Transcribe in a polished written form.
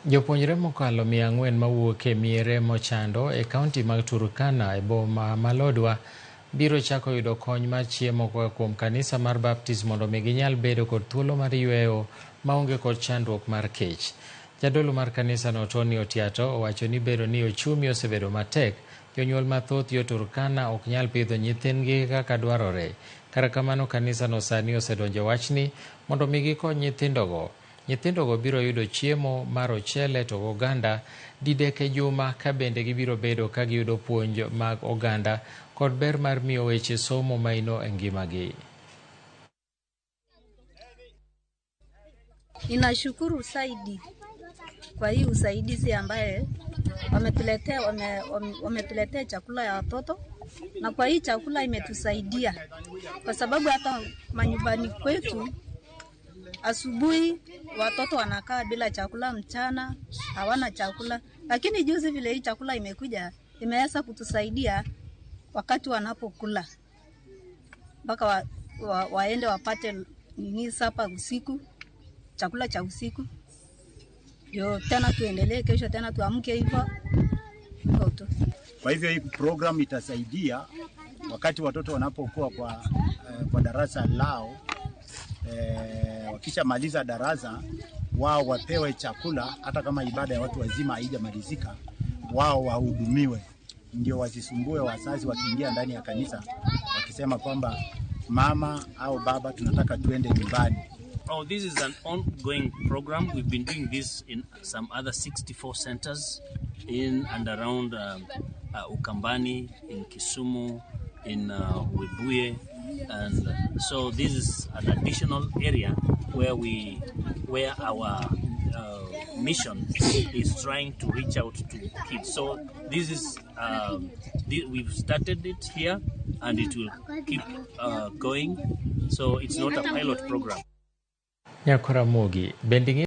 Jopuonjre mokalo 400 mawuok e miere mochando e kaunti mag Turkana e boma ma Lodwar biro chako yudo kony mar chiemo koa kuom kanisa mar Baptist mondo mi ginyal bedo kod thuolo mar yweyo maonge kod chandruok mar kech. Jadolo mar kanisano Tony Otiato owacho ni bedo ni ochumi osebedo matek, jonyuol mathoth yo Turkana ok nyal pidho nyithindgi kaka dwarore. Kata kamano kanisano sani osedonjo e wachni mondo mi gikony nyithindogo. Nyithindogo biro yudo chiemo mar ochele to oganda didek e juma ka bende gibiro bedo ka giyudo puonj mag oganda kod ber mar miyo weche somo maino e ngimagi. Ninashukuru zaidi kwa hii usaidizi ambaye wametuletea, wametuletea chakula ya watoto, na kwa hii chakula imetusaidia kwa sababu hata manyumbani kwetu asubuhi watoto wanakaa bila chakula, mchana hawana chakula, lakini juzi vile hii chakula imekuja imeweza kutusaidia wakati wanapokula mpaka waende wapate nini supper usiku, chakula cha usiku, ndio tena tuendelee kesho tena tuamke hivyo hivyo tu. Kwa hivyo hii program itasaidia wakati watoto wanapokuwa kwa darasa lao, wakishamaliza darasa wao wapewe chakula, hata kama ibada ya watu wazima haijamalizika, wao wahudumiwe, ndio wasisumbue wazazi wakiingia ndani ya kanisa wakisema kwamba mama au baba, tunataka tuende nyumbani. Oh, this is an ongoing program. We've been doing this in some other 64 centers in and around Ukambani, in Kisumu, in Webuye, and so this is an additional area where our mission is trying to reach out to kids. So we've started it here, and it will keep going. So it's not a pilot program. Nyakora Mogi, bende